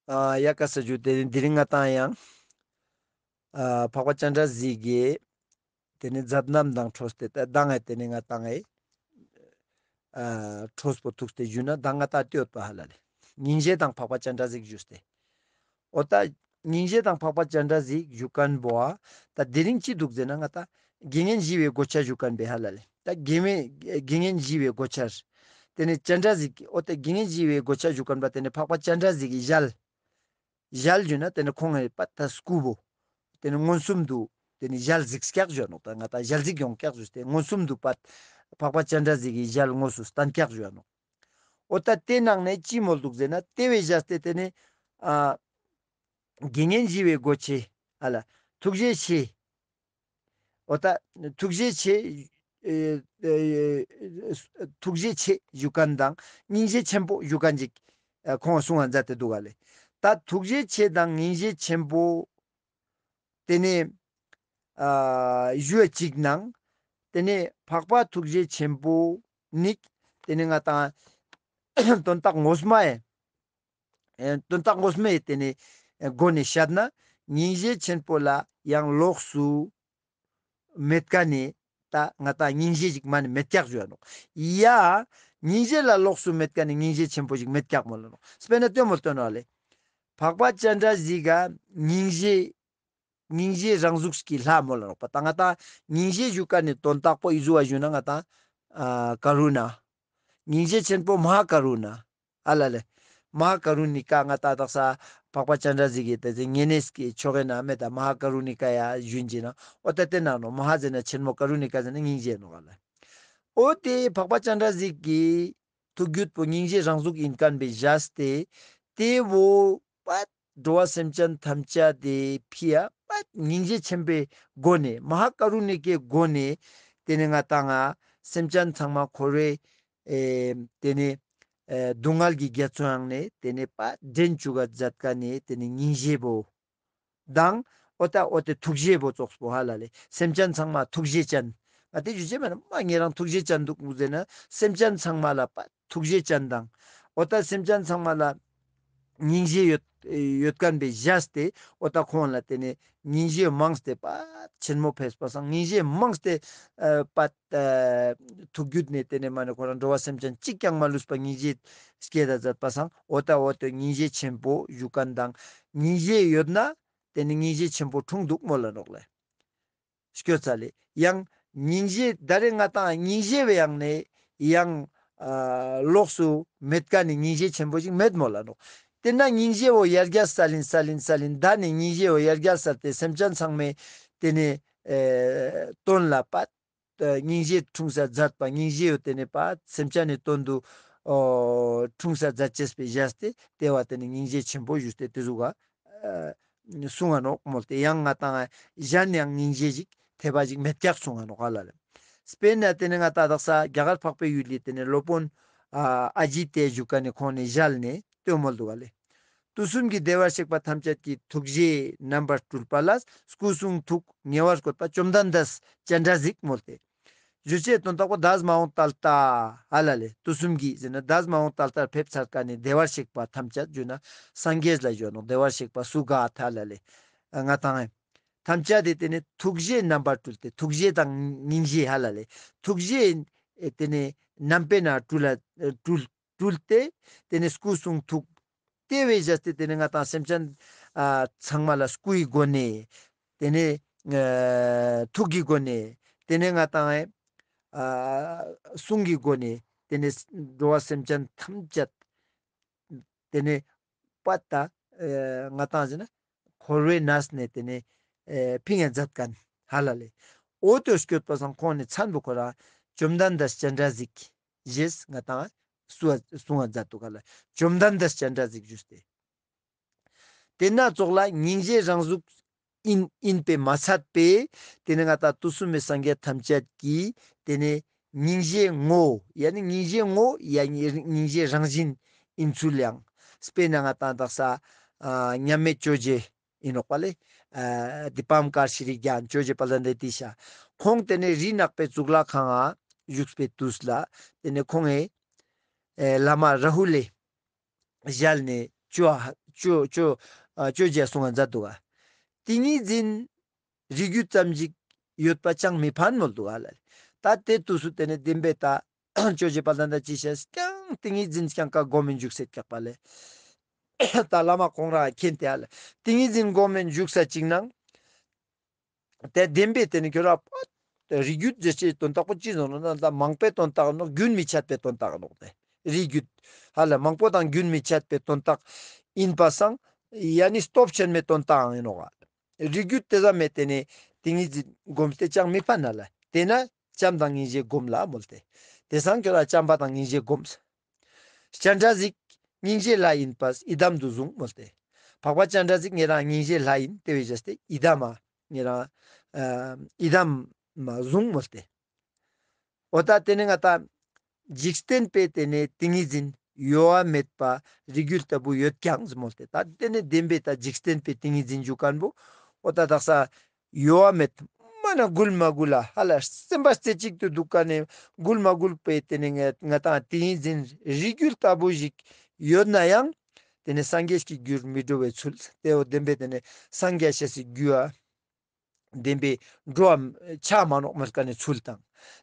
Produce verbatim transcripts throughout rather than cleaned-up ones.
ཨ་ཡ་ཀ་ས་ཞུ། དེ་ནི་དེ་རིང་ང་ཏང་ཡང་ཨ་འཕགས་པ་སྤྱན་རས་གཟིགས་ཀྱི་དེ་ནི་མཛད་རྣམ་དང་འཕྲོས་ཏེ་ད་མདང་ངི་དེ་ནི་ང་ཏང་ངི་ཨ་འཕྲོས་པོ་ཐུགས་ཏེ་ཞུ་ན་མདང་ང་ཏང་ལྟོས་པ་ཧ་ལ་ལེ། སྙིང་རྗེ་དང་འཕགས་པ་སྤྱན་རས་གཟིགས་ཞུས་ཏེ། འོ་ད་སྙིང་རྗེ་དང་འཕགས་པ་སྤྱན་རས་གཟིགས་ཞུ་མཁན་པོ་ཨ་ད་དེ་རིང་ཅི་འདུག་ཟེར་ན་ང་ཏང་དགེ་བསྙེན་ཞི་བའི་གོ་ཆ་ཞུ་མཁན་པོ་ཧ་ལ་ལེ། ད་དགེ་བསྙེན་དགེ་བསྙེན་ཞི་བའི་གོ་ཆར་དེ་ནི་སྤྱན་རས་གཟིགས་ཀྱི་འོ་ད་དགེ་བསྙེན་ཞི་བའི་གོ་ཆ་ཞུ་མཁན་པོ་དེ་ནི་འཕགས་པ་སྤྱན་རས་གཟིགས་ཀྱི་ཞལ། ཞལ་ཞུ་ན་དེ་ནི་ཁོང་ངི་པ་ད་སྐུ་བོ་དེ་ནི་མངོན་སུམ་དུ་དེ་ནི་ཞལ་གཟིགས་ཀྱག་ཞུ་ནོག་ད་ང་ཏང་ཞལ་གཟིགས་ཡོང་ཀྱག་ཞུས་ཏེ་མངོན་སུམ་དུ་པ་འཕགས་པ་སྤྱན་རས་གཟིགས་ཀྱི་ཞལ་དངོས་སུ་བསྟན་ཀྱག་ཞུ་ནོག་འོ་ད་དེ་ནང་ནས་ཅི་མོལ་འདུག་ཟེར་ན་དེ་བས་བཞག་སྟེ་དེ་ནི་ཨ་དགེ་བསྙེན་ཞི་བའི་གོ་ཆེ་ཨ་ལ་ཐུགས་རྗེ་ཆེ། འོ་ད་ཐུགས་རྗེ་ཆེ། ཨེ་ཨེ་ཐུགས་རྗེ་ཆེ་ཞུ་མཁན་དང་སྙིང་རྗེ་ཆེན་པོ་ཞུ་མཁན་ཅིག་ཨ་ཁོང་གསུང་བ་མཛད་དེ་འདུག་ག་ལེ། ད་ཐུགས་རྗེ་ཆེ་དང་སྙིང་རྗེ་ཆེན་པོ་དེ་ནི་ཨ་ཞུ་བ་ཅིག་ནང་དེ་ནི་འཕགས་པ་ཐུགས་རྗེ་ཆེན་པོ་ནི་དེ་ནི་ང་ཏང་དོན་དག་ངོ་མ་ཡ། ཨེ་དོན་དག་ངོ་མའི་དེ་ནི་ཨེ་སྒོ་ནས་བཤད་ན་སྙིང་རྗེ་ཆེན་པོ་ལ་ཡང་ལོགས་སུ་མེད་མཁན་ནི་ད་ང་ཏང་སྙིང་རྗེ་ཞིག་མ་ནི་མེད་ཀྱག་ཞུ་ཡ་ནོག་ཡ་སྙིང་རྗེ་ལ་ལོགས་སུ་མེད་མཁན་ནི་སྙིང་རྗེ་ཆེན་པོ་ཞིག་མེད་ཀྱག་མོལ་ལ་ནོག་དཔེར་ན་ལྟོས་མོལ་ལྟོས་ནོག་ལེ། འཕགས་པ་སྤྱན་རས་གཟིགས་ཀ་སྙིང་རྗེ་སྙིང་རྗེ་རང་གཟུགས་ཀྱི་ལྷ་མོལ་ལ་ནོག་པ། ད་ང་ཏང་སྙིང་རྗེ་ཞུ་མཁན་ནི་དོན་དག་པོ་ཨི་ཟུག་པ་ཞུ་ན་ང་ཏང་ཨ་ཀ་རུ་ན། སྙིང་རྗེ་ཆེན་པོ་མ་ཧཱ་ཀ་རུ་ན། ཨ་ལ་ལེ། མ་ཧཱ་ཀ་རུ་ནི་ཀ་ང་ཏང་དག་ས་འཕགས་པ་སྤྱན་རས་གཟིགས་ཀྱི་དེ་ཚེ་ཉེ་གནས་ཀྱི་ཆོ་གའི་ནང་མེད་ད་མ་ཧཱ་ཀ་རུ་ནི་ཀ་ཡ་ཞུན་ཅིག་ན་འོ་ད་དེ་ན་ནོག་མ་ཧཱ་ཟེར་ན་ཆེན་མོ་ཀ་རུ་ནི་ཀ་ཟེར་ན་སྙིང་རྗེ་ནོག་ཨ་ལེ། འོ་དེ་འཕགས་པ་སྤྱན་རས་གཟིགས་ཀྱི་ཐུགས་རྒྱུད་པོ་སྙིང་རྗེ་རང་གཟུགས་ཡིན་མཁན་པའི་བཞག་སྟེ་དེ་བོ་པད་འགྲོ་བ་སེམས་ཅན་ཐམས་ཅད་དེ་ཕི་ཡ་པད་སྙིང་རྗེ་ཆེན་པོའི་སྒོ་ནས་མ་ཧཱ་ཀ་རུ་ནི་ཀའི་སྒོ་ནས་དེ་ནི་ང་ཏང་ང་སེམས་ཅན་ཚང་མ་འཁོར་བའི་ཨེ་དེ་ནི་ཨེ་སྡུག་བསྔལ་གྱི་རྒྱ་མཚོའི་ནང་ནས་དེ་ནི་པད་འདྲེན་བཅུག་ག་མཛད་མཁན་ནི་དེ་ནི་སྙིང་རྗེ་བོ་དང་འོ་ད་འོ་དེ་ཐུགས་རྗེ་བོ་ཙོགས་པོ་ཧ་ལ་ལེ། སེམས་ཅན་ཚང་མ་ཐུགས་རྗེ་ཅན། ང་དེ་ཞུ་ཅེས་མེད་ན་མ་ངེད་རང་ཐུགས་རྗེ་ཅན་འདུག་ཟེར་ན་སེམས་ཅན་ཚང་མ་ལ་པ་ཐུགས་རྗེ་ཅན་དང་། འོ་ད་སེམས་ཅན་ཚང་མ་ལ་སྙིང་རྗེ་ཡོད་ཡོད་མཁན་པའི་བཞག་སྟེ་འོ་ད་ཁོང་ལ་དེ་ནི་སྙིང་རྗེ་མངས་ཏེ་པ་ཆེན་མོ་ཕེབས་པ་སང་སྙིང་རྗེ་མངས་ཏེ་ཨ་པ་ཨ་ཐུགས་རྒྱུད་ནས་དེ་ནི་མ་ནི་ཁོ་རང་འགྲོ་བ་སེམས་ཅན་གཅིག་ཀྱང་མ་ལུས་པ་སྙིང་རྗེ་སྐྱེད་ད་མཛད་པ་སང་འོ་ད་འོ་དེ་སྙིང་རྗེ་ཆེན་པོ་ཞུ་མཁན་དང་སྙིང་རྗེ་ཡོད་ན་དེ་ནི་སྙིང་རྗེ་ཆེན་པོ་འཁྲུངས་འདུག་མོལ་ལ་ནོག་ལེ། སྐྱོ་ཚ་ལེ། ཡང་སྙིང་རྗེ་ད་རེ་ང་ཏང་སྙིང་རྗེ་བའི་ཡང་ནས་ཡང་ཨ་ལོགས་སུ་མེད་མཁན་ནི་སྙིང་རྗེ་ཆེན་པོ་ཞིག་མེད་མོལ་ལ་ནོག་དེ་ན་སྙིང་རྗེ་བོ་ཡར་རྒྱས་སལ་ཡིན་སལ་ཡིན་སལ་ཡིན་ད་ནི་སྙིང་རྗེ་བོ་ཡར་རྒྱས་སལ་ཏེ་སེམས་ཅན་ཚང་མའི་དེ་ནི་ཨེ་དོན་ལ་པ་སྙིང་རྗེ་འཁྲུངས་ས་མཛད་པ་སྙིང་རྗེ་བོ་དེ་ནི་པ་སེམས་ཅན་ནི་དོན་དུ་ཨོ་འཁྲུངས་ས་མཛད་ཅེས་པའི་བཞག་སྟེ་དེ་བ་དེ་ནི་སྙིང་རྗེ་ཆེན་པོ་ཞུས་ཏེ་དེ་ཟུག་ག་གསུང་ང་ནོག་མོལ་ཏེ་ཡང་ང་ཏང་གཞན་ཡང་སྙིང་རྗེ་ཞིག་ཐེབས་པ་ཞིག་མེད་ཀྱག་གསུང་ང་ནོག་ཨ་ལ་ལེ། དཔེར་ན་དེ་ནི་ང་ཏང་དག་ས་རྒྱ་གར་འཕགས་པའི་ཡུལ་ལི་དེ་ནི་སློབ་དཔོན་ཨ་ཨ་ཇི་ཏེ་ཞུ་མཁན་ནི་ཁོང་ནི་ཞལ་ནས་ལྟོས་མོལ་འདུག་ག་ལེ། དུས་གསུམ་གྱི་བདེ་བར་གཤེགས་པ་ཐམས་ཅད་ཀྱི་ཐུགས་རྗེའི་རྣམ་པར་སྤྲུལ་པ་ལ་སྐུ་གསུང་ཐུགས་ཉེ་བར་བཀོད་པ་བཅོམ་ལྡན་འདས་སྤྱན་རས་གཟིགས་མོལ་ཏེ། ཞུ་ཅེས་དོན་དག་པོ་འདས་མ་འོངས་ད་ལྟ་ཧ་ལ་ལེ། དུས་གསུམ་གྱི་ཟེར་ན་འདས་མ་འོངས་ད་ལྟར་ཕེབས་ཚར་མཁན་ནི་བདེ་བར་གཤེགས་པ་ཐམས་ཅད་ཞུ་ན་སངས་རྒྱས་ལ་ཞུ་ནོག་བདེ་བར་གཤེགས་པ་སུ་ག་ཧ་ལ་ལེ། ང་ཏང་ཐམས་ཅད་དེ་དེ་ནི་ཐུགས་རྗེའི་རྣམ་པར་སྤྲུལ་ཏེ་ཐུགས་རྗེ་དང་སྙིང་རྗེ་ཧ་ལ་ལེ། ཐུགས་རྗེ་དེ་ནི་རྣམ་པའི་ནང་སྤྲུལ་ལ་སྤྲུལ་སྤྲུལ་ཏེ་དེ་ནི་སྐུ་གསུང་ཐུགས་དེ་བས་བཞག་སྟེ་དེ་ནི་ང་ཏང་སེམས་ཅན་ཨ་ཚང་མ་ལ་སྐུའི་སྒོ་ནས་དེ་ནི་ཨ་ཐུགས་ཀྱི་སྒོ་ནས་དེ་ནི་ང་ཏང་ཨ་གསུང་གི་སྒོ་ནས་དེ་ནི་འགྲོ་བ་སེམས་ཅན་ཐམས་ཅད་དེ་ནི་པ་ད་ཨ་ང་ཏང་ཟེར་ན་འཁོར་བའི་ནང་ནས་དེ་ནི་ཨ་ཕིང་ཡ་མཛད་མཁན་ཧ་ལ་ལེ། འོ་དེ་སྐྱོད་པ་སང་ཁོང་ནི་མཚན་པོ་ཁོ་རང་བཅོམ་ལྡན་འདས་སྤྱན་རས་གཟིགས་ཞེས་ང་ཏང་གསུང་ང་མཛད་འདུག་ག་ལེ། བཅོམ་ལྡན་འདས་སྤྱན་རས་གཟིགས་ཞུས་ཏེ། དེ་ན་ཙོགས་ལ་སྙིང་རྗེ་རང་གཟུགས་ཡིན་ཡིན་པས་མ་ཚད་པས་དེ་ནི་ང་ཏང་དུས་གསུམ་མའི་སངས་རྒྱས་ཐམས་ཅད་ཀྱི་དེ་ནི་སྙིང་རྗེ་ངོ་ཡ་ནི་སྙིང་རྗེ་ངོ་ཡ་ནི་སྙིང་རྗེ་རང་བཞིན་ཡིན་ཚུལ་ཡང་། དཔེར་ན་ང་ཏང་དག་ས་ཨ་མཉམ་མེད་ཇོ་བོ་རྗེ་ཡིན་ནོག་པ་ལེ། ཨ་དི་པཾ་ཀར་ཤྲི་རྒྱན་ཇོ་བོ་རྗེ་དཔལ་ལྡན་འདས་ཏེ་ཤ། ཁོང་དེ་ནི་རི་ནག་པའི་གཙུག་ལག་ཁང་ང་བཞུགས་པའི་དུས་ལ་དེ་ནི་ཁོང་ངི་ཨེ་བླ་མ་རཱ་ཧུ་ལེ་ཞལ་ནས་ཅོ་ ཅོ་ཅོ་ཨ་ཅོ་ཅེས་གསུང་ང་མཛད་འདུག་ག། ཏིང་ངེ་འཛིན་རིགས་རྒྱུད་ཙམ་ཞིག་ཡོད་པ་ཅང་མི་ཕན་མོལ་འདུག་ག་ལ། ད་དེ་དུས་སུ་དེ་ནས་བདེན་པའི་ད་ཅོ་ཅེ་དཔལ་ལྡན་དང་ཅི་ཤེས་ཀྱང་ཏིང་ངེ་འཛིན་ཀྱང་ཀ་སྒོམ་མི་འཇུག་སེ་ཀྱག་པ་ལེ། ད་བླ་མ་ཁོང་རང་མཁྱེན་ཏེ་ཨ་ལ། ཏིང་ངེ་འཛིན་སྒོམ་མི་འཇུག་ས་ཅིག་ནང་། དེ་བདེན་པའི་དེ་ནི་ཁྱོད་ར་པ་རིགས་རྒྱུད་ཟེར་ཅེས་དོན་དག་པོ་ཅི་ཟེར་ནོག་ན་ད་མང་པོའི་དོན་དག་ནོག། རྒྱུན་མི་འཆད་པའི་དོན་དག་ནོག་དེ། རིགས་རྒྱུད་ཧ་ལ་མང་པོ་དང་རྒྱུན་མི་འཆད་པའི་དོན་དག་ཡིན་པ་སང་། ཡ་ནི་སྟོབས་ཆེན་མོའི་དོན་དག་ཡིན་ནོག། རིགས་རྒྱུད་དེ་ཙམ་མེད་དེ་ནི་ཏིང་ངེ་འཛིན་སྒོམ་སྟེ་ཅང་མི་ཕན་ན་ལ། དེ་ན་བྱམས་དང་སྙིང་རྗེ་སྒོམ་ལ་མོལ་ཏེ། དེ་སང་ཁྱོད་ར་བྱམས་པ་དང་སྙིང་རྗེ་སྒོམ། སྤྱན་རས་གཟིགས་སྙིང་རྗེ་ལྷ་ཡིན་པས་ཡི་དམ་དུ་བཟུང་མོལ་ཏེ། འཕགས་པ་སྤྱན་རས་གཟིགས་ཉེ་རང་སྙིང་རྗེ་ལྷ་ཡིན་ཏེ་བས་བྱས་ཏེ་ཡི་དམ་མ་ཉེ་རང་ཨ་ཡི་དམ་མ་བཟུང་མོལ་ཏེ། འོ་ད་དེ་ནི་ང་ད་འཇིག་རྟེན་པའི་དེ་ནི་ཏིང་ངེ་འཛིན་ཡོ་བ་མེད་པ་རིགས་རྒྱུད་ལྟ་བུ་ཡོད་ཀྱང་ཟེར་མོལ་ཏེ། ད་དེ་ནི་བདེན་པའི་ད་འཇིག་རྟེན་པའི་ཏིང་ངེ་འཛིན་ཞུ་མཁན་པོ་འོ་ད་དག་ས་ཡོ་བ་མེད། མ་ན་འགུལ་མ་འགུལ་ལ་ཧ་ལ་སེམས་པ་རྩེ་གཅིག་ཏུ་འདུག་ག་ནས་འགུལ་མ་འགུལ་པའི་དེ་ནི་ང་ང་ཏང་ཏིང་ངེ་འཛིན་རིགས་རྒྱུད་ལྟ་བུ་ཞིག་ཡོད་ན་ཡང་དེ་ནི་སངས་རྒྱས་ཀྱི་རྒྱུར་མི་འགྲོ་བའི་ཚུལ་དེ་འོ་བདེན་པའི་དེ་ནི་སངས་རྒྱས་ཤེས་སི་རྒྱུ་ཨ། བདེན་པའི་འགྲོ་བ་ཆ་མ་ནོག་མོལ་མཁན་ནི་ཚུལ་དང་།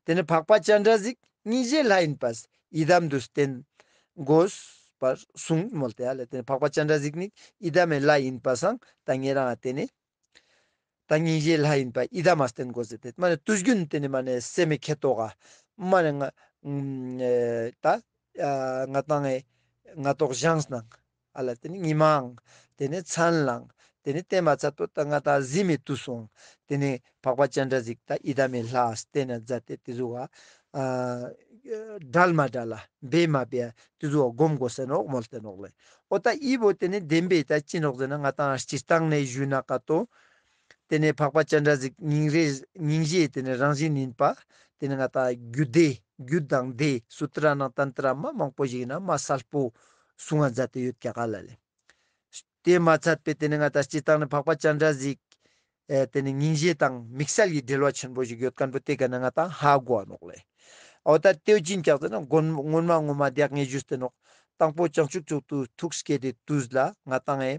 དེ་ནི་འཕགས་པ་སྤྱན་རས་གཟིགས་སྙིང་རྗེ་ལྷ་ཡིན་པས་ཡི་དམ་དུ་བསྟེན་དགོས་པར་གསུངས་མོལ་ཏེ་ཨ་ལེ། དེ་ནི་འཕགས་པ་སྤྱན་རས་གཟིགས་ནི་ཡི་དམ་མེ་ལྷ་ཡིན་པ་སང་ད་ཉེ་རང་ཨ་དེ་ནི་ད་སྙིང་རྗེ་ལྷ་ཡིན་པ་ཡི་དམ་མ་བསྟེན་དགོས་ཟེར་ཏེ་མ་ནི་དུས་རྒྱུན་དེ་ནི་མ་ནི་སེམས་མེ་ཁེ་ཏོག་ག་མ་ནི་ང་ད་ང་ཏང་ངི་ང་ཏོག་བཞེངས་ནང་ཨ་ལ་དེ་ནི་ཉི་མའང་དེ་ནི་མཚན་ལའང་དེ་ནི་དེ་མ་ཚད་པོ་ད་ང་ཏང་གཟི་མེ་དུས་སོང་དེ་ནི་འཕགས་པ་སྤྱན་རས་གཟིགས་ད་ཡི་དམ་མེ་ལྷ་བསྟེན་ན་མཛད་དེ་དེ་ཟུག་ག་འདྲལ་མ་འདྲལ་ལ་འབེ་མ་འབེ་དེ་ཟུག་ག་སྒོམ་དགོས་ཟེར་ནོག་མོལ་ཏེ་ནོག་ལེ། འོ་ད་ཨི་བོ་དེ་ནི་བདེན་པའི་ད་ཅི་ནོག་ཟེར་ན་ང་ཏང་སྤྱིར་བཏང་ནས་ཞུས་ན་ཀ་ཏོ། དེ་ནས་འཕགས་པ་སྤྱན་རས་གཟིགས་སྙིང་རེ་སྙིང་རྗེ་དེ་ནས་རང་བཞིན་ཡིན་པ། དེ་ནས་ང་ཏང་རྒྱུད་སྡེ་རྒྱུད་དང་སྡེ་སུ་ཏྲ་ནང་ཏན་ཏྲ་མ་མང་པོ་ཞིག་ན་མ་གསལ་པོ་གསུང་ང་མཛད་དེ་ཡོད་ཀྱག་ག་ལ་ལེ། དེ་མ་ཚད་པའི་དེ་ནས་ང་ཏང་སྤྱིར་བཏང་ནས་འཕགས་པ་སྤྱན་རས་གཟིགས་ཨེ་དེ་ནས་སྙིང་རྗེ་དང་དམིགས་བསལ་གྱི་འབྲེལ་བ་ཆེན་པོ་ཞིག་ཡོད་མཁན་པོ་དེ་ག་ན་ང་ཏང་ཧ་གོ་བ་ནོག་ལེ། འོ་ད་དེ་བོ་ཅི་ཡིན་ཀྱག་ཟེར་ན་སྔོན་སྔོན་མ་སྔོན་མ་དེ་ཡག་ངས་ཞུས་ཏེ་ནོག། དང་པོ་བྱང་ཆུབ་མཆོག་ཏུ་ཐུགས་བསྐྱེད་དེ་དུས་ལ་ང་ཏང་ཨེ་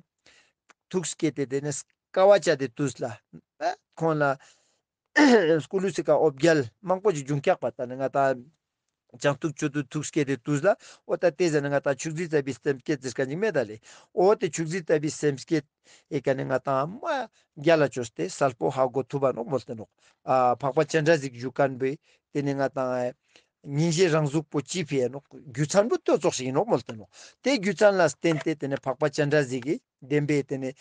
ཐུགས་བསྐྱེད་དེ་དེ་ནས་དཀའ་བ་སྤྱད་དེ་དུས་ལ། ཨ་ཁོང་ལ་སྐུ་ལུས་སི་ཀ་འོ་བརྒྱལ་མང་པོ་ཞིག་བྱུང་ཀྱག་པ་ད་ནི་ང་ཏང་བྱང་ཆུབ་མཆོག་ཏུ་ཐུགས་བསྐྱེད་དེ་དུས་ལ་འོ་ད་དེ་ཟེར་ན་ང་ཏང་མཆོག་སྦྱིན་བརྩེ་བའི་སེམས་བསྐྱེད་ཟེར་མཁན་ཞིག་མེད་ད་ལེ། འོ་དེ་མཆོག་སྦྱིན་བརྩེ་བའི་སེམས་བསྐྱེད་ཨེ་ཀ་ནི་ང་ཏང་མ་རྒྱལ་ལ་བཅོས་ཏེ་གསལ་པོ་ཧ་གོ་ཐུབ་བ་ནོག་མོལ་ཏེ་ནོག། ཨ་འཕགས་པ་སྤྱན་རས་གཟིགས་ཞུ་མཁན་པོའི་དེ་ནི་ང་ཏང་སྙིང་རྗེ་རང་གཟུགས་པོ་ཅི་ཕི་ཡ་ནོག་རྒྱུ་མཚན་པོ་དེ་ཙོགས་ཤིག་ཡིན་ནོག་མོལ་ཏེ་ནོག། དེ་རྒྱུ་མཚན་ལ་བརྟེན་ཏེ་དེ་ནི་འཕགས་པ་སྤྱན་རས་གཟིགས་ཀྱིས་བདེན་པའི་དེ་ནི་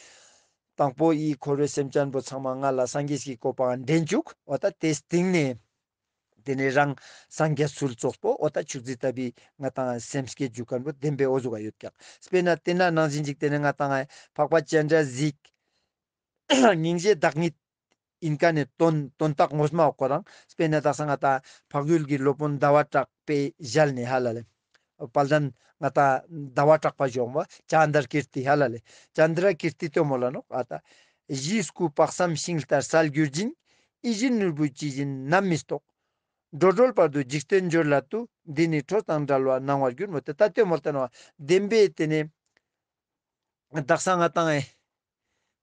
དང་པོ་ཨི་འཁོར་བའི་སེམས་ཅན་པོ་ཚང་མ་ང་ལ་སངས་རྒྱས་ཀྱི་གོ་འཕང་འདྲེན་བཅུག། འོ་ད་དེ་སྟིང་ནས་དེ་ནས་རང་སངས་རྒྱས་ཚུལ་ཙོགས་པོ་འོ་ད་མཆོག་སྦྱིན་བརྩེ་བའི་ང་ཏང་སེམས་བསྐྱེད་ཞུ་མཁན་པོ་བདེན་པའི་འོ་ཟུག་ག་ཡོད་ཀྱག། དཔེར་ན་དེ་ན་ནང་བཞིན་ཅིག་དེ་ནས་ང་ཏང་འཕགས་པ་སྤྱན་རས་གཟིགས་སྙིང་རྗེ་བདག་ཉིད་ཡིན་མཁན་ནི་དོན་དོན་དག་ངོ་མ་ཁོ་རང་དཔེར་ན་དག་ས་ང་ཏང་འཕགས་ཡུལ་གྱི་སློབ་དཔོན་ཟླ་བ་གྲགས་པའི་ཞལ་ནས་ཧ་ལ་ལེ། དཔལ་ལྡན་ང་ཏང་ཟླ་བ་གྲགས་པ་ཞུ་བ་ཙནྡྲ་ཀིརྟི་ཧ་ལ་ལེ། ཙནྡྲ་ཀིརྟི་དེ་མོལ་ལ་ནོག། ཨ་ད་གཞིའི་སྐུ་དཔག་བསམ་ཤིང་ལྟར་གསལ་གྱུར་ཅིང་། ཡིད་བཞིན་ནོར་བུའི་ལྕི་བཞིན་ནམ་མི་རྟོག། འགྲོ་གྲོལ་བར་དུ་འཇིག་རྟེན་འབྱོར་ལ་ལྟོས། འདི་ནི་ཁྲོ་དང་བྲལ་བ་སྣང་བར་གྱུར། མོལ་ཏེ་ད་དེ་མོལ་ཏེ་ནོག། བདེན་པའི་དེ་ནི་དག་ས་ང་ཏང་ཨེ་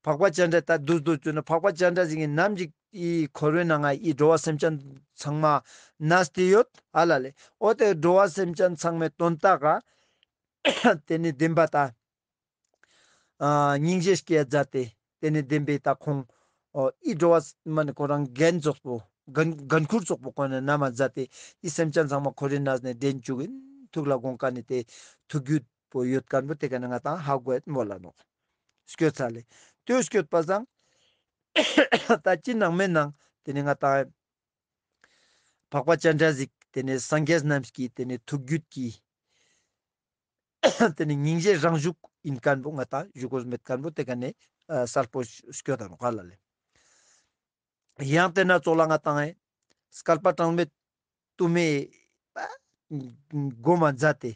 འཕགས་པ་སྤྱན་རས་ད་དུས་དུས་ཚོད་ན་འཕགས་པ་སྤྱན་རས་གཟིགས་ཀྱི་ནམ་ཞིག་ཨི་འཁོར་བའི་ནང་ང་ཨི་འགྲོ་བ་སེམས་ཅན་ཚང་མ་གནས་ཏེ་ཡོད་ཧ་ལ་ལེ། འོ་དེ་འགྲོ་བ་སེམས་ཅན་ཚང་མའི་དོན་དག་ག་དེ་ནི་བདེན་པ་ད་ཨ་སྙིང་རྗེ་སྐྱེ་མཛད་དེ་དེ་ནི་བདེན་པའི་ད་ཁོང་ཨི་འགྲོ་བ་མ་ནི་ཁོ་རང་འགན་ཙོགས་པོ་འགན་འགན་ཁུར་ཙོགས་པོ་ཁོང་ནི་ན་མ་མཛད་དེ་ཨི་སེམས་ཅན་ཚང་མ་འཁོར་བའི་ནང་ནས་འདྲེན་བཅུག་གིན་ཐུགས་ལ་དགོངས་མཁན་ནི་དེ་ཐུགས་རྒྱུད་པོ་ཡོད་མཁན་པོ་དེ་ཀ་ནི་ང་ཏང་ཧ་གོ་ཡོད་མོལ་ལ་ནོག། སྐྱོད་ཚར་ལེ། དེ་སྐྱོད་པ་སང་ད་ཅི་ནང་མེད་ནང་དེ་ནི་ང་ཏང་འཕགས་པ་སྤྱན་རས་གཟིགས་དེ་ནི་སངས་རྒྱས་རྣམས་ཀྱི་དེ་ནི་ཐུགས་རྒྱུད་ཀྱི་དེ་ནི་སྙིང་རྗེ་རང་བཞུགས་ཡིན་མཁན་པོ་ང་ཏང་བཞུགས་དགོས་མེད་མཁན་པོ་དེ་ཀ་ནི་གསལ་པོ་སྐྱོད་ད་ནོག་ཧ་ལ་ལེ། ཡང་དེ་ན་ཙོགས་ལ་ང་ཏང་ཨེ་སྐལ་པ་གྲངས་མེད་དུ་མའི་སྒོམ་མ་མཛད་དེ་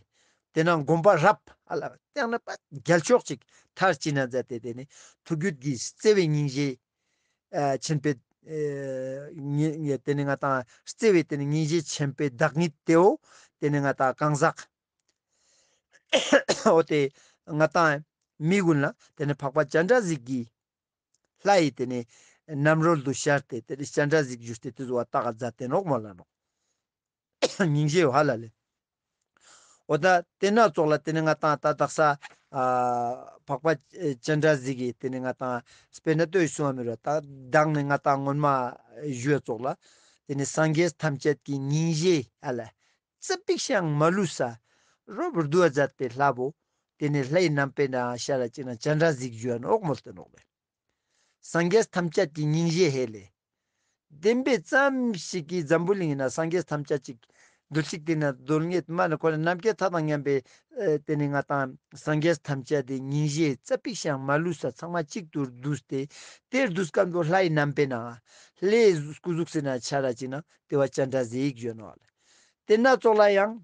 དེ་ན་སྒོམ་པ་རབ་ཨ་ལ་དེ་ན་པ་རྒྱལ་ཕྱོགས་ཅིག་མཐར་ཕྱིན་ན་མཛད་དེ་དེ་ནི་ཐུགས་རྒྱུད་ཀྱི་བརྩེ་བའི་སྙིང་རྗེ་ཨ་ཆེན་པོའི་ཨེ་ཉེ་ཉེ་དེ་ནི་ང་ཏང་བརྩེ་བའི་དེ་ནི་སྙིང་རྗེ་ཆེན་པོའི་བདག་ཉིད་དེའོ་དེ་ནི་ང་ཏང་གང་ཟག་འོ་དེ་ང་ཏང་ མི་གུན་ལ་ཏེ་ནེ་འཕགས་པ་སྤྱན་རས་གཟིགས་ཀྱི་ལྷའི་ཏེ་ནེ་རྣམ་རོལ་དུ་ཤར་ཏེ་ཏེ་ནེ་སྤྱན་རས་གཟིགས་ཞུས་ཏེ་ཏེ་ཟུག་པ་ཏགས་ཏེ་མཛད་དེ་ནོག་མོལ་ལ་ནོག། སྙིང་རྗེ་ཡོད་ཧ་ལ་ལེ། འོ་ད་ཏེ་ན་ཙོགས་ལ་ཏེ་ནེ་ང་ཏང་ད་དག་ས་ཨ་འཕགས་པ་སྤྱན་རས་གཟིགས་ཀྱི་ཏེ་ནེ་ང་ཏང་སྤེར་ན་ལྟོས་སུ་བ་མི་རུ་ད་མདང་ནེ་ང་ཏང་སྔོན་མ་ཞུས་ཙོགས་ལ་ཏེ་ནེ་སངས་རྒྱས་ཐམས་ཅད་ཀྱི་སྙིང་རྗེ་ཧ་ལ་ཙ་པིག་ཤའང་མ་ལུས་ས་རོབ་རྡུ་བ་མཛད་པའི་ལྷ་བོ་ཏེ་ནེ་ལྷའི་རྣམ་པའི་ནང་ཤར་ར་ཅིག་ན་སྤྱན་རས་གཟིགས་ཞུ་ཡ་ནོག་མོལ་ཏེ་ནོག་ལེ། སངས་རྒྱས་ཐམས་ཅད་ཀྱི་སྙིང་རྗེ་ཧེ་ལེ། བདེན་པའི་ཙམ་ཞིག་གི་འཛམ་བུ་གླིང་ན་སངས་རྒྱས་ཐམས་ཅད་ཅིག་རྡུལ་གཅིག་ཏེ་ན་རྡུལ་སྙེད་མ་ནེ་ཁོ་རེ་ནམ་མཁའི་མཐའ་དང་མཉམ་པའི་ཨེ་ཏེ་ནེ་ང་ཏང་སངས་རྒྱས་ཐམས་ཅད་དེ་སྙིང་རྗེ་ཙ་པིག་ཤའང་མ་ལུས་ས་ཚང་མ་གཅིག་ཏུ་བསྡུས་ཏེ་ཏེ་བསྡུས་སྐབས་དུ་ལྷའི་རྣམ་པའི་ནང་ལྷའི་སྐུ་གཟུགས་སི་ནང་ཤར་ར་ཅིག་ན་ཏེ་བོ་སྤྱན་རས་གཟིགས་ཞུ་ཡ་ནོག་ལེ། ཏེ་ན་ཙོགས་ལ་ཡང་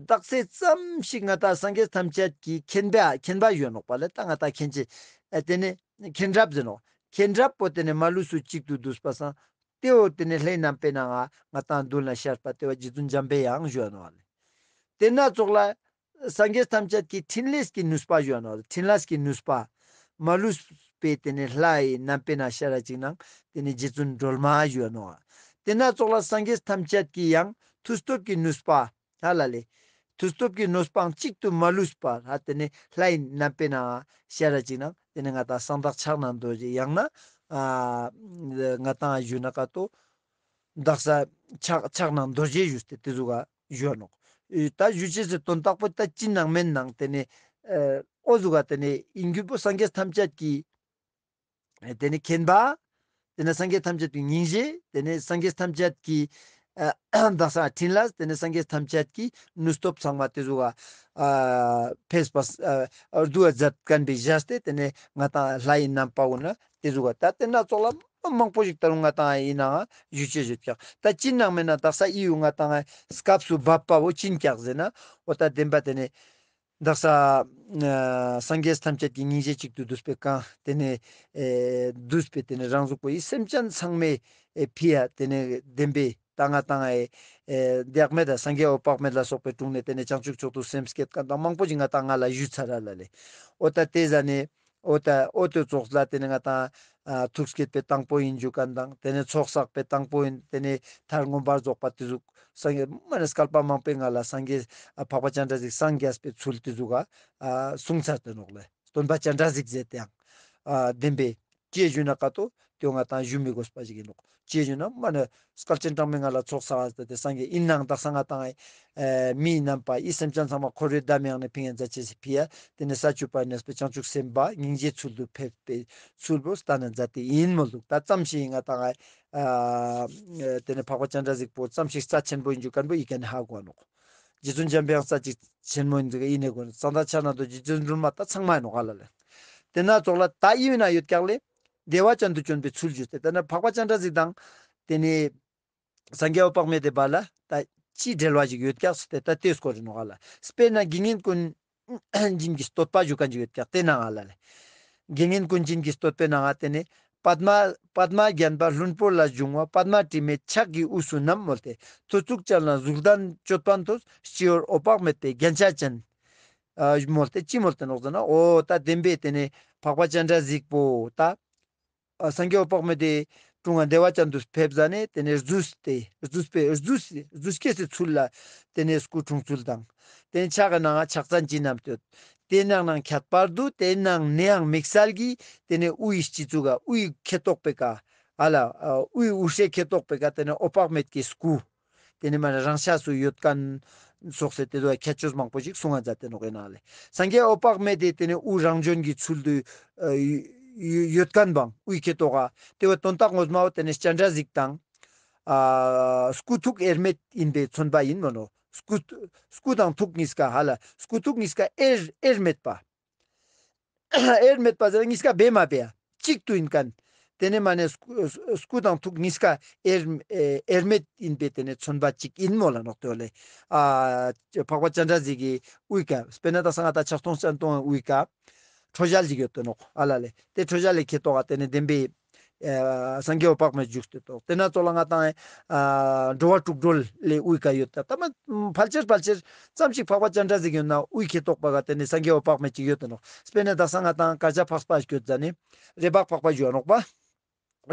དག་ས་ཙམ་ཞིག་ང་ཏང་སངས་རྒྱས་ཐམས་ཅད་ཀྱི་མཁྱེན་པ་མཁྱེན་པ་ཞུ་ཡ་ནོག་པ་ལེ། ད་ང་ཏང་མཁྱེན་ཅི་ཨ་ཏེ་ནེ་མཁྱེན་རབ་ཟེར་ནོག། མཁྱེན་རབ་པོ་ཏེ་ནེ་མ་ལུས་སུ་གཅིག་ཏུ་བསྡུས་པ་སང་ཏེ་བོ་ཏེ་ནེ་ལྷའི་རྣམ་པའི་ནང་ང་ང་ཏང་རྡུལ་ན་ཤར་པ་ཏེ་བོ་རྗེ་བཙུན་འཇམ་པའི་དབྱངས་ཞུ་ཡ་ནོག་ལེ། ཏེ་ན་ཙོགས་ལ་སངས་རྒྱས་ཐམས་ཅད་ཀྱི་ཕྲིན་ལས་ཀྱི་ནུས་པ་ཞུ་ཡ་ནོག། ཕྲིན་ལས་ཀྱི་ནུས་པ། མ་ལུས་པའི་ཏེ་ནེ་ལྷའི་རྣམ་པའི་ནང་ཤར་ར་ཅིག་ནང་ཏེ་ནེ་རྗེ་བཙུན་སྒྲོལ་མ་ཞུ་ཡ་ནོག། ཏེ་ན་ཙོགས་ལ་སངས་རྒྱས་ཐམས་ཅད་ཀྱི་ཡང་མཐུ་སྟོབས་ཀྱི་ནུས་པ་ཧ་ལ་ལེ། མཐུ་སྟོབས་ཀྱི་ནུས་པའང་གཅིག་ཏུ་མ་ལུས་པ་ཧ་ཏེ་ནེ་ལྷའི་རྣམ་པའི་ནང་ཤར་ར་ཅིག་ནང་ཏེ་ནེ་ང་ཏང་གསང་བདག་ཕྱག་ན་རྡོ་རྗེ་ཡང་ན་ཨ་ང་ཏང་ཞུ་ན་ཀ་ཏོ་དག་ས་ཕྱག་ཕྱག་ན་རྡོ་རྗེ་ཞུས་ཏེ་ཏེ་ཟུག་ག་ཞུ་ཡ་ནོག། ཨེ་ད་ཞུ་ཅེས་སི་དོན་དག་པོ་ད་ཅི་ནང་མེན་ནང་ཏེ་ནེ་ཨེ་འོ་ཟུག་ག་ཏེ་ནེ་ཡིན་རྒྱུ་པོ་སངས་རྒྱས་ཐམས་ཅད་ཀྱི་ཨེ་ཏེ་ནེ་མཁྱེན་པ། ཏེ་ནེ་སངས་རྒྱས་ཐམས་ཅད་ཀྱི་སྙིང་རྗེ། ཏེ་ནེ་སངས་རྒྱས་ཐམས་ཅད་ཀྱི་ཨ་དག་ས་ཕྲིན་ལས། ཏེ་ནེ་སངས་རྒྱས་ཐམས་ཅད་ཀྱི་ནུས་སྟོབས་ཚང་མ་ཏེ་ཟུག་ག་ཨ་ཕེབས་པ་ཨ་རྡུ་བ་མཛད་མཁན་པའི་ཞེས་ཏེ་ཏེ་ནེ་ང་ཏང་ལྷའི་རྣམ་པ་གུན་ན་ཏེ་ཟུག་ག་ད་ཏེ་ན་ཙོགས་ལ་མང་པོ་ཞིག་ད་རུང་ང་ཏང་ཡིན་ནའང་ཞུ་ཅེས་ཡོད་ཀྱག། ད་ཅི་ནང་མེན་ན་དག་ས་ཨི་ཡུ་ང་ཏང་སྐབས་སུ་བབ་པ་བོ་ཅི་ཡིན་ཀྱག་ཟེར་ན་འོ་ད་བདེན་པ་ཏེ་ནེ་དག་ས་ཨ་སངས་རྒྱས་ཐམས་ཅད་ཀྱི་སྙིང་རྗེ་གཅིག་ཏུ་བསྡུས་པའི་གང་ཏེ་ནེ་ཨེ་བསྡུས་པའི་ཏེ་ནེ་རང་གཟུགས་པོ་ཡི་སེམས་ཅན་ཚང་མའི་ཨེ་ཕི་ཡ་ཏེ་ནེ་བདེན་པའི་ད་ང་ཏང་ཨེ་ཨེ་འདི་ཡག་མེད་ད་སངས་རྒྱས་འོད་དཔག་མེད་ལ་སོགས་པའི་དྲུང་ནེ་ཏེ་ནེ་བྱང་ཆུབ་མཆོག་ཏུ་སེམས་བསྐྱེད་མཁན་དང་མང་པོ་ཞིག་ང་ཏང་ང་ལ་ཞུས་ཚར་ར་ལ་ལེ། འོ་ད་ཏེ་ཟ་ནེ་འོ་ད་འོ་ཏེ་ཙོགས་ལ་ཏེ་ནེ་ང་ཏང་ཨ་ཐུགས་བསྐྱེད་པའི་དང་པོ་ཡིན་རྒྱུ་མཁན་དང་ཏེ་ནེ་ཚོགས་བསགས་པའི་དང་པོ་ཡིན་ཏེ་ནེ་མཐར་མངོན་པར་རྫོགས་པ་ཏེ་ཟུག་སངས་རྒྱས་མ་ནེ་བསྐལ་པ་མང་པོའི་སྔ་ལ་སངས་རྒྱས་ཨ་འཕགས་པ་སྤྱན་རས་གཟིགས་སངས་རྒྱས་པའི་ཚུལ་ཏེ་ཟུག་ག་ཨ་གསུངས་ཚར་ཏེ་ནོག་ལེ། སྟོན་པ་སྤྱན་རས་གཟིགས་ཟེར་ཏེ་ཡང་ཨ་བདེན་པའི་ཅི་ཞུ་ན་ཀ་ཏོ་ཏེ་ང་ཏང་ཞུ་མི་དགོས་པ་ཞིག་ཡིན་ནོག། ཅི་ཞུ་ན་མ་ནེ་སྐལ་ཆེན་གྲངས་མེད་སྔ་ལ་ཚོགས་བསགས་ཏེ་སངས་རྒྱས་ཡིན་ནའང་དག་ས་ང་ཏང་ཨེ་མིའི་རྣམ་པ་ཡི་སེམས་ཅན་ཚང་མ་འཁོར་བའི་བདེ་མི་ཡང་ནེ་ཕིང་ཡང་མཛད་ཅེས་སི་ཕི་ཡ་ཏེ་ནེ་ས་བཅུ་པ་གནས་པའི་བྱང་ཆུབ་སེམས་དཔའ་སྙིང་རྗེའི་ཚུལ་དུ་ཕེབས་པའི་ཚུལ་བོ་སྟན་ན་མཛད་དེ་ཡིན་མོལ་འདུག། ད་ཙམ་ཞིག་ང་ཏང་ཨེ་ཏེ་ནེ་འཕགས་པ་སྤྱན་རས་གཟིགས་པོ་ཙམ་ཞིག་རྩ་ཆེན་པོ་ཡིན་རྒྱུ་མཁན་པོ་ཡི་གེ་ནེ་ཧ་གོ་ནོག། རྗེ་བཙུན་འཇམ་པའི་དབྱངས་རྩ་ཆེན་མོ་ཡིན་ཟེར་ཡིན་ནེ་གོ་ནོག། གཙང་སྟག་ཕྱག་ན་རྡོ་རྗེ་བཙུན་སྒྲོལ་མ་ད་ཚང་མ་ཡིན་ནོག་ཧ་ལ་ལེ། ཏེ་ན་ཙོགས་ལ་ད་ཨི་ཡུ་ན་ཡོད་ཀྱག་ལེ། བདེ་བ་ཅན་དུ་བྱོན་པའི་ཚུལ་ཞུས་ཏེ་ད་ན་འཕགས་པ་སྤྱན་རས་གཟིགས་དང་ཏེ་ནེ་སངས་རྒྱས་འོད་དཔག་མེད་དེ་བར་ལ་ད་ཅི་འབྲེལ་བ་ཞིག་ཡོད་ཀྱག་ཟེར་ཏེ་ད་ཏེ་སྐོར་ཡིན་ནོག་ཧ་ལ། དཔེར་ན་དགེ་བསྙེན་ཀུན་མཁྱེན་གྱི་བསྟོད་པ་ཞུ་མཁན་ཞིག་ཡོད་ཀྱག་ཏེ་ནང་ང་ལ་ལེ། དགེ་བསྙེན་ཀུན་མཁྱེན་གྱི་བསྟོད་པའི་ནང་ང་ཏེ་ནེ་པདྨ་པདྨ་རྒྱན་པ་ལྷུན་པོ་ལ་བྱུང་བ། པདྨ་དྲི་མེད་ཕྱག་གི་དབུས་སུ་བསྣམས་མོལ་ཏེ། ཐོར་ཚུགས་ཅན་ལ་གཟུགས་ལྡན་ཅོད་པན་ཐོགས། སྤྱི་བོར་འོད་དཔག་མེད་པའི་རྒྱན་ཆ་ཅན། ཨ་མོལ་ཏེ་ཅི་མོལ་ཏེ་ནོག་ཟེར་ན་འོ་ད་བདེན་པའི་ཏེ་ནེ་འཕགས་པ་སྤྱན་རས་གཟིགས་པོ་ད་ཨ་སངས་རྒྱས་འོད་དཔག་མེད་དེ་དྲུང་ང་བདེ་བ་ཅན་དུ་ཕེབས་ཟ་ནེ་ཏེ་ནེ་རྫུས་ཏེ་རྫུས་པའི་རྫུས་རྫུས་སྐྱེས་སི་ཚུལ་ལ་ཏེ་ནེ་སྐུ་འཁྲུངས་ཚུལ་དང་། ཏེ་ནེ་ཕྱག་གི་ནང་ང་ཕྱག་མཚན་ཅི་བསྣམས་ཏེ་ཡོད། ཏེ་ནང་ནང་ཁྱད་པར་དུ་ཏེ་ནང་ནེའང་དམིགས་བསལ་གྱི་ཏེ་ནེ་དབུའི་སྤྱི་གཙུག་ག་དབུའི་ཁེ་ཏོག་པའི་ཀ་ཨ་ལ་ཨ་དབུའི་དབུ་སྐྲའི་ཁེ་ཏོག་པའི་ཀ་ཏེ་ནེ་འོད་དཔག་མེད་ཀྱི་སྐུ། ཏེ་ནེ་མ་ནེ་རང་ཤ་སུ་ཡོད་མཁན་སོགས་སེ་ཏེ་ཚོ་ཁྱད་ཆོས་མང་པོ་ཞིག་གསུང་ང་མཛད་དེ་ནོག་ཡིན་ན་ལེ། སངས་རྒྱས་འོད་དཔག་མེད་དེ་ཏེ་ནེ་དབུ་རང་བྱོན་གྱི་ཚུལ་དུ་ཨ་ཡོད་ཡོད་མཁན་བང་དབུའི་ཁེ་ཏོག་ག་ཏེ་བོ་དོན་དག་ངོ་མ་བོ་ཏེ་ནེ་སྤྱན་རས་གཟིགས་དང་ཨ་སྐུ་ཐུག་དབྱེར་མེད་ཡིན་པའི་མཚོན་པ་ཡིན་མོ་ནོ། སྐུ་སྐུ་དང་ཐུག་གཉིས་ཀ་ཧ་ལ་སྐུ་ཐུག་གཉིས་ཀ་དབྱེར་དབྱེར་མེད་པ། དབྱེར་མེད་པ་ཟེར་ན་གཉིས་ཀ་བེ་མ་བེ་ཡ་གཅིག་ཏུ་ཡིན་མཁན། ཏེ་ནེ་མ་ནེ་སྐུ་སྐུ་དང་ཐུག་གཉིས་ཀ་དབྱེར་ཨེ་དབྱེར་མེད་ཡིན་པའི་ཏེ་ནེ་མཚོན་པ་གཅིག་ཡིན་མོ་ལ་ནོག་ཏེ་བོ་ལེ། ཨ་འཕགས་པ་སྤྱན་རས་གཟིགས་ཀྱི་དབུའི་ཀ་དཔེར་ན་ད་སང་ང་ད་ཕྱག་སྟོང་སྤྱན་སྟོང་དབུའི་ཀ་ཁྲོ་ཞལ་ཞིག་ཡོད་དེ་ནོག་ཨ་ལ་ལེ། ཏེ་ཁྲོ་ཞལ་ལེ་ཁེ་ཏོག་ག་ཏེ་ནེ་བདེན་པའི་ ཨ་སངས་རྒྱས་འོད་དཔག་མེད་བཞུགས་ཏེ་ཏོག། ཏེ་ན་ཙོགས་ལ་ང་ཏང་ཨ་འགྲོ་བ་དྲུག་སྒྲོལ་ལེ་དབུའི་ཀ་ཡོད་ད། ད་མ་ཕལ་ཆེར་ཕལ་ཆེར་ཙམ་ཞིག་འཕགས་པ་སྤྱན་རས་གཟིགས་ཡོད་ན་དབུའི་ཁེ་ཏོག་པ་ག་ཏེ་ནེ་སངས་རྒྱས་འོད་དཔག་མེད་ཅིག་ཡོད་དེ་ནོག། དཔེར་ན་དག་ས་ང་ཏང་དཀར་ཆག་འཕགས་པ་སྐྱོད་ཟ་ནེ་རས་པ་འཕགས་པ་བཞུགས་ནོག་པ།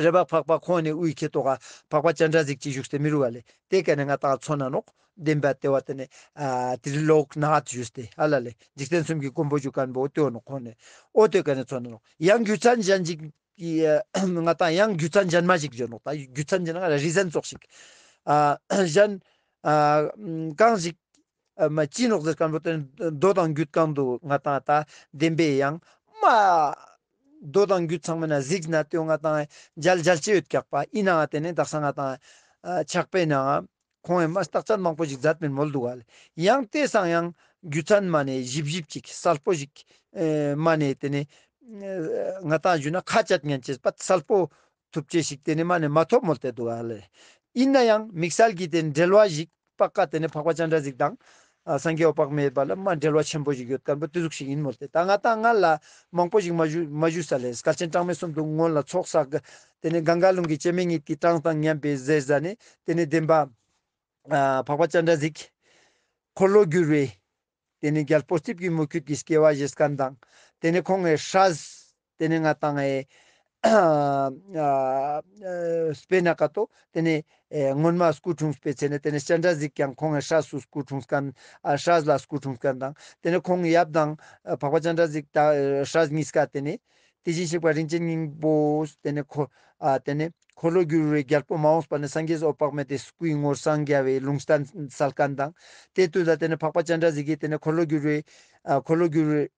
རས་པ་འཕགས་པ་ཁོང་ནེ་དབུའི་ཁེ་ཏོག་ག་འཕགས་པ་སྤྱན་རས་གཟིགས་ཅིག་བཞུགས་ཏེ་མི་རུ་བ་ལེ། ཏེ་ཀ་ནེ་ང་ཏང་མཚོན་ན་ནོག། བདེན་པ་ཏེ་བ་ཏེ་ནེ་ཨ་ཏྲི་ལོག་ནཱཐ་ཞུས་ཏེ་ཧ་ལ་ལེ། འཇིག་རྟེན་གསུམ་གྱི་མགོན་པོ་བཞུགས་མཁན་པོ་ཏེ་བོ་ནོག་ཁོང་ནེ། འོ་ཏེ་ཀ་ནེ་མཚོན་ན་ནོག། ཡང་རྒྱུ་མཚན་གཞན་ཞིག་གི་ང་ཏང་ཡང་རྒྱུ་མཚན་གཞན་མ་ཞིག་བརྗོད་ནོག། ད་རྒྱུ་མཚན་གཞན་ང་རི་ཟན་ཙོགས་ཤིག། ཨ་གཞན་ཨ་གང་ཞིག་ཨ་མ་ཅི་ནོག་ཟེར་མཁན་པོ་ཏེ་མདོ་དང་རྒྱུད་གང་དུ་ང་ཏང་ད་བདེན་པའི་ཡང་མ་མདོ་དང་རྒྱུད་ཚང་མ་ན་གཟིགས་ན་ཏེ་ང་ཏང་མཇལ་མཇལ་ཆེ་ཡོད་ཀྱག་པ། ཨིན་ནའང་ཏེ་ནེ་དག་ས་ང་ཏང་ཨ་ཕྱག་དཔེ་ནང་ཁོང་ངི་མ་རྟགས་ཅན་མང་པོ་ཞིག་མཛད་མིན་མོལ་འདུག་ག་ལེ། ཡང་ཏེ་སང་ཡང་རྒྱུ་མཚན་མ་ནེ་ཞིབ་ཞིབ་ཅིག་གསལ་པོ་ཞིག་ཨེ་མ་ནེ་ཏེ་ནེ་ཨེ་ང་ཏང་ཞུ་ན་ཁ་བཅད་ཉན་ཅེས་པ་གསལ་པོ་ཐུབ་ཅེས་ཤིག་ཏེ་ནེ་མ་ནེ་མ་ཐོབ་མོལ་ཏེ་འདུག་ག་ལེ། ཨིན་ན་ཡང་དམིགས་བསལ་གྱི་ཏེ་འབྲེལ་བ་ཞིག་པ་ཀ་ཏེ་ནེ་འཕགས་པ་སྤྱན་རས་གཟིགས་དང་ཨ་སངས་རྒྱས་འོད་དཔག་མེད་པ་ལ་མ་འབྲེལ་བ་ཆེན་པོ་ཞིག་ཡོད་མཁན་པོ་ཏེ་ཟུག་ཞིག་ཨིན་མོལ་ཏེ། ད་ང་ཏང་ང་ལ་མང་པོ་ཞིག་མ་ཞུ་མ་ཞུས་ས་ལེ། སྐལ་ཆེན་གྲངས་མེད་གསུམ་དུ་སྔོན་ལ་ཚོགས་བསགས་ཏེ་ནེ་གངྒཱ་ལུང་གི་སྐྱེ་མེད་གཉིས་ཀྱི་གྲངས་དང་མཉམ་པའི་ཟེར་ཟ་ནེ་ཏེ་ནེ་བདེན་པ་ཨ་འཕགས་པ་སྤྱན་རས་གཟིགས་འཁོར་ལོ་སྒྱུར་བའི་ཏེ་ནེ་རྒྱལ་པོ་རྩིབས་ཀྱི་མུ་ཁྱུད་ཀྱི་སྐྱེ་བ་བཞེས་མཁན་དང་ཏེ་ནེ་ཁོང་ངི་སྲས་ཏེ་ནེ་ང་ཏང་ཨེ་ཨ་ཨ་དཔེར་ན་ཀ་ཏོ་ཏེ་ནེ་ཨེ་སྔོན་མ་སྐུ་འཁྲུངས་པའི་ཚེ་ནེ་ཏེ་ནེ་སྤྱན་རས་གཟིགས་ཀྱང་ཁོང་ངི་སྲས་སུ་སྐུ་འཁྲུངས་མཁན་ཨ་སྲས་ལ་སྐུ་འཁྲུངས་མཁན་དང་ཏེ་ནེ་ཁོང་ངི་ཡབ་དང་ཨ་འཕགས་པ་སྤྱན་རས་གཟིགས་ད་ཨ་སྲས་གཉིས་ཀ་ཏེ་ནེ་དེ་བཞིན་གཤེགས་པ་རིན་ཆེན་སྙིང་པོ་ཏེ་ནེ་ཁོ་ཨ་ཏེ་ནེ་འཁོར་ལོ་སྒྱུར་བའི་རྒྱལ་པོ་མ་འོངས་པ་ནེ་སངས་རྒྱས་འོད་དཔག་མེད་དེ་སྐུའི་ངོར་སངས་རྒྱ་བའི་ལུང་བསྟན་སལ་མཁན་དང་ཏེ་དུས་ལ་ཏེ་ནེ་འཕགས་པ་སྤྱན་རས་གཟིགས་ཀྱིས་ཏེ་ནེ་འཁོར་ལོ་སྒྱུར་བའི་ཨ་འཁོར་ལོ་སྒྱུར་བའི་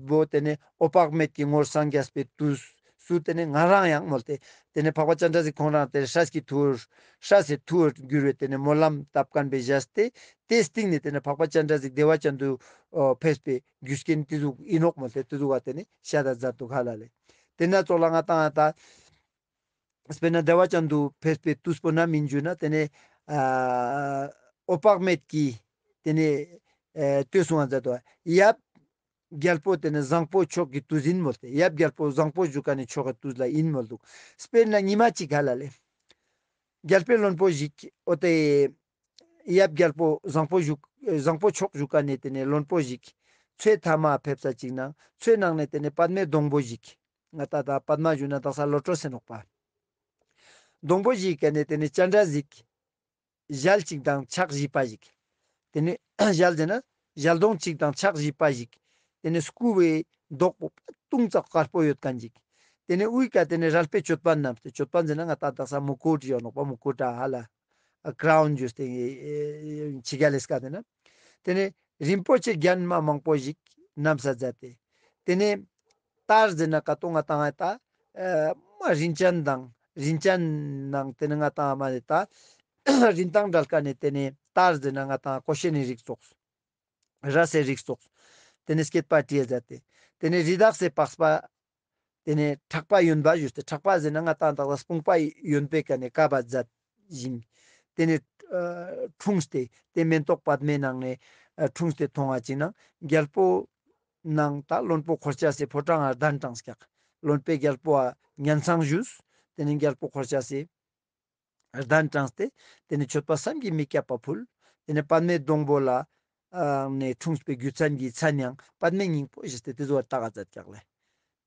བོ་ཏེ་ནེ་འོད་དཔག་མེད་ཀྱི་ངོར་སངས་རྒྱས་པའི་དུས་སུ་ཏེ་ནེ་ང་རང་ཡང་མོལ་ཏེ་ཏེ་ནེ་འཕགས་པ་སྤྱན་རས་གཟིགས་ཁོང་རང་ཏེ་སྲས་ཀྱི་ཐུ་བོར་སྲས་སི་ཐུ་བོར་གྱུར་བའི་ཏེ་ནེ་སྨོན་ལམ་བཏབ་མཁན་པའི་བཞེས་ཏེ་ཏེ་སྟིང་ནེ་ཏེ་ནེ་འཕགས་པ་སྤྱན་རས་གཟིགས་བདེ་བ་ཅན་དུ་ཨོ་ཕེབས་པའི་རྒྱུ་རྐྱེན་ཏེ་ཟུག་ཨིན་ནོག་མོལ་ཏེ་ཏེ་ཟུག་ག་ཏེ་ནེ་ཤད་ད་མཛད་འདུག་ཧ་ལ་ལེ། ཏེ་ན་ཙོགས་ལ་ང་ཏང་ད་དཔེར་ན་བདེ་བ་ཅན་དུ་ཕེབས་པའི་དུས་པོ་ནམ་ཨིན་ཞུ་ན་ཏེ་ནེ་ཨ་འོད་དཔག་མེད་ཀྱི་ཏེ་ནེ་ཨེ་ལྟོས་སུ་ང་མཛད་དོ། ཡབ་རྒྱལ་པོ་ཏེ་ནེ་བཟང་པོ་མཆོག་གི་དུས་ཨིན་མོལ་ཏེ། ཡབ་རྒྱལ་པོ་བཟང་པོ་བཞུགས་མཁན་ནི་མཆོག་གི་དུས་ལ་ཨིན་མོལ་འདུག། དཔེར་ན་ཉི་མ་གཅིག་ཧ་ལ་ལེ། རྒྱལ་པོའི་བློན་པོ་ཞིག་འོ་ཏེ་ཡབ་རྒྱལ་པོ་བཟང་པོ་བཞུགས་བཟང་པོ་མཆོག་བཞུགས་མཁན་ནི་ཏེ་ནེ་བློན་པོ་ཞིག་ཚེ་ཐ་མ་ཕེབས་ས་ཅིག་ནང་ཚེ་ནང་ནེ་ཏེ་ནེ་པདྨའི་སྡོང་པོ་ཞིག། ང་ཏང་ད་པདྨ་ཞུ་ན་དག་ས་བློ་གྲོས་ཟེར་ནོག་པ། སྡོང་པོ་ཞིག་གི་ཀ་ནེ་ཏེ་ནེ་སྤྱན་རས་གཟིགས་ཞལ་གཅིག་དང་ཕྱག་བཞི་པ་ཞིག། ཏེ་ནེ་ཞལ་ཟེར་ན་ཞལ་གདོང་གཅིག་དང་ཕྱག་བཞི་པ་ཞིག། ཏེ་ནེ་སྐུ་བོའི་མདོག་པོ་ཏུང་ཙག་དཀར་པོ་ཡོད་མཁན་ཞིག། ཏེ་ནེ་དབུའི་ཀ་ཏེ་ནེ་རལ་པའི་ཅོད་པན་བསྣམས་ཏེ། ཅོད་པན་ཟེར་ན་ང་ཏང་དག་ས་མུ་ཀུཊ་ཡོད་ནོག་པ། མུ་ཀུཊ་ཧ་ལ་ཀ་རའུན་ཞུས་ཏེ་ཕྱི་རྒྱལ་ལི་ཀ་ཏེ་ནེ། ཏེ་ནེ་རིན་པོ་ཆེ་རྒྱན་མ་མང་པོ་ཞིག་བསྣམས་ས་མཛད་དེ། ཏེ་ནེ་ཏར་ཟེར་ན་ཀ་ཏོ་ང་ཏང་ཨ་ད་ཨ་མ་རིན་ཅན་དང་རིན་ཅན་ནང་ཏེ་ནེ་ང་ཏང་མ་ནེ་ད་རིན་ཐང་འདྲ་ཀ་ནེ་ཏེ་ནེ་ཏར་ཟེར་ན་ང་ཏང་ཀོ་ཤེ་ནི་རིགས་ཙོགས། རས་སི་རིགས་ཙོགས། ཏེ་ནེ་སྐེད་པ་དྲིལ་མཛད་དེ། ཏེ་ནེ་རི་དྭགས་སི་པགས་པ། ཏེ་ནེ་ཕྲག་པ་གཡོན་པ་ཞུས་ཏེ། ཕྲག་པ་ཟེར་ན་ང་ཏང་དག་ས་དཔུང་པ་གཡོན་པའི་ཀ་ནེ་ཀ་བ་མཛད་ཅིང་། ཏེ་ནེ་ཨ་འཁྲུངས་ཏེ་ཏེ་མེན་ཏོག་པདྨའི་ནང་ནེ་ཨ་འཁྲུངས་ཏེ་མཐོང་བ་ཅིག་ནང་རྒྱལ་པོ་ནང་ད་བློན་པོ་འཁོར་ཆ་སི་ཕོ་བྲང་ང་གདན་དྲངས་ཀྱག། བློན་པོས་རྒྱལ་པོ་ཨ་ཉན་སང་ཞུས། ཏེ་ནེ་རྒྱལ་པོ་འཁོར་ཆ་སི་གདན་དྲངས་ཏེ་ཏེ་ནེ་མཆོད་པ་བསམ་གྱིས་མི་ཁྱབ་པ་ཕུལ། ཏེ་ནེ་པདྨའི་སྡོང་པོ་ལ་ཨ་ནེ་འཁྲུངས་པའི་རྒྱུ་མཚན་གྱི་མཚན་ཡང་པདྨའི་སྙིང་པོ་ཞུས་ཏེ་ཏེ་ཟུག་བཏགས་མཛད་ཀྱག་ལེ།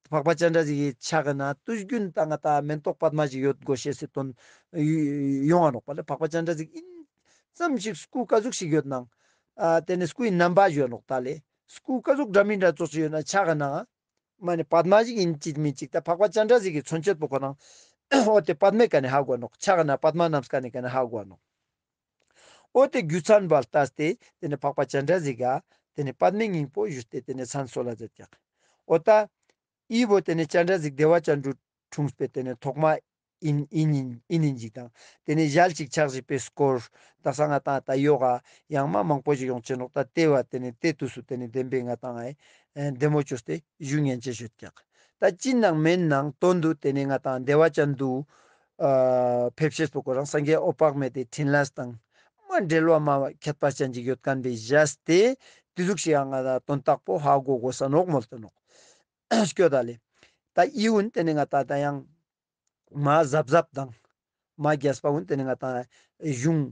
འཕགས་པ་སྤྱན་རས་གཟིགས་ཀྱི་ཕྱག་ན་དུས་རྒྱུན་ད་ང་ཏང་མེན་ཏོག་པདྨ་ཞིག་ཡོད་དགོས་ཤེས་སི་དོན་ཡོང་ང་ནོག་པ་ལེ། འཕགས་པ་སྤྱན་རས་གཟིགས་ཨིན་ཙམ་ཞིག་སྐུ་ཀ་ཟུག་ཞིག་ཡོད་ནང་ཨ་ཏེ་ནེ་སྐུའི་རྣམ་པ་ཞུ་ནོག་ད་ལེ། སྐུ་ཀ་ཟུག་འདྲ་མིན་འདྲ་ཙོགས་ཤིག་ཡོད་ན་ཕྱག་ན་མ་ནེ་པདྨ་ཞིག་ཨིན་ཅིག་མིན་ཅིག་ད་འཕགས་པ་སྤྱན་རས་གཟིགས་ཀྱི་མཚོན་བྱེད་པོ་ཁོ་རང་འོ་ཏེ་པདྨའི་ཀ་ནེ་ཧ་གོ་ནོག། ཕྱག་ན་པདྨ་བསྣམས་ཀ་ནེ་ཀ་ནེ་ཧ་གོ་ནོག། འོ་ཏེ་རྒྱུ་མཚན་བ་ལྟས་ཏེ་ཏེ་ནེ་འཕགས་པ་སྤྱན་རས་གཟིགས་ཀ་ཏེ་ནེ་པདྨའི་སྙིང་པོ་ཞུས་ཏེ་ཏེ་ནེ་མཚན་གསོལ་ལ་མཛད་ཀྱག། འོ་ད་འི་བོ་ཏེ་ནེ་སྤྱན་རས་གཟིགས་བདེ་བ་ཅན་དུ་འཁྲུངས་པའི་ཏེ་ནེ་ཐོག་མ་ཨིན་ཨིན་ཨིན་ཨིན་ཨིན་ཅིག་དང་། ཏེ་ནེ་ཞལ་གཅིག་ཕྱག་བཞི་པའི་སྐོར་དག་ས་ང་ཏང་ད་ཡོག་ག་ཡང་མ་མང་པོ་ཞིག་ཡོང་ཅེ་ནོག། ད་ཏེ་བ་ཏེ་ནེ་ཏེ་དུས་སུ་ཏེ་ནེ་བདེན་པའི་ང་ཏང་ཨེ་བདེ་མོ་ཅོས་ཏེ་ཞུ་ཉན་ཅེས་ཡོད་ཀྱག། ད་ཅི་ནང་མེན་ནང་དོན་དུ་ཏེ་ནེ་ང་ཏང་བདེ་བ་ཅན་དུ་ཨ་ཕེབས་ཤེས་པོ་ཁོ་རང་སངས་རྒྱས་འོད་དཔག་མེད་དེ་འཕྲིན་ལས་དང་མ་འབྲེལ་བ་མ་ཁྱད་པར་ཅན་ཅིག་ཡོད་མཁན་པའི་བཞེས་ཏེ་ཏེ་ཟུག་ཞིག་ཡང་ང་ཏང་དོན་དག་པོ་ཧ་གོ་དགོས་ས་ནོག་མོལ་ཏེ་ནོག། སྐྱོད་ད་ལེ། ད་འི་བོ་ཏེ་ནེ་ང་ཏང་ད་ཡང་ མ་གཟབ་གཟབ་དང་མ་རྒྱས་པ་གུན་ཏེ་ནེ་ང་ཏང་གཞུང་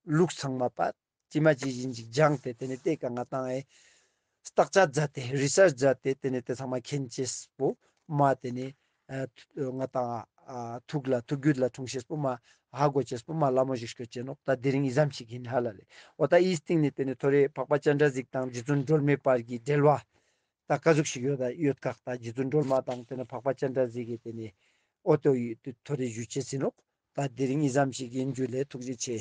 ལུགས་ཚང་མ་པ་ཅི་མ་ཅི་བཞིན་ཅིག་སྦྱངས་ཏེ་ཏེ་ནེ་ཏེ་ཀ་ང་ཏང་ཨེ་བརྟག་དཔྱད་མཛད་དེ་རི་སར་ཆ་མཛད་དེ་ཏེ་ནེ་ཏེ་ཚང་མ་མཁྱེན་ཅེས་པོ་མ་ཏེ་ནེ་ཨ་ཐུ་ང་ཏང་ཨ་ཐུགས་ལ་ཐུགས་རྒྱུད་ལ་འཁྲུངས་ཤེས་པོ་མ་ཧ་གོ་ཅེས་པོ་མ་ལ་མོ་ཞིག་སྐྱོད་ཅེས་ནོག། ད་དེ་རིང་འི་ཙམ་ཞིག་ཨིན་ཧ་ལ་ལེ། འོ་ད་འི་སྟིང་ནེ་ཏེ་ནེ་ཐོ་རེ་འཕགས་པ་སྤྱན་རས་གཟིགས་དང་རྗེ་བཙུན་སྒྲོལ་མའི་བར་གྱི་འབྲེལ་བ་ད་ཀ་ཟུག་ཞིག་ཡོད་ད་ཡོད་ཀག། ད་རྗེ་བཙུན་སྒྲོལ་མ་དང་ཏེ་ནེ་འཕགས་པ་སྤྱན་རས་གཟིགས་ཀྱི་ཏེ་ནེ་འོ་ཏོ་ཐོ་རེ་ཞུ་ཅེས་ཨིན་ནོག། ད་དེ་རིང་འི་ཙམ་ཞིག་ཨིན། ཇུ་ལེ། ཐུགས་རྗེ་ཆེ།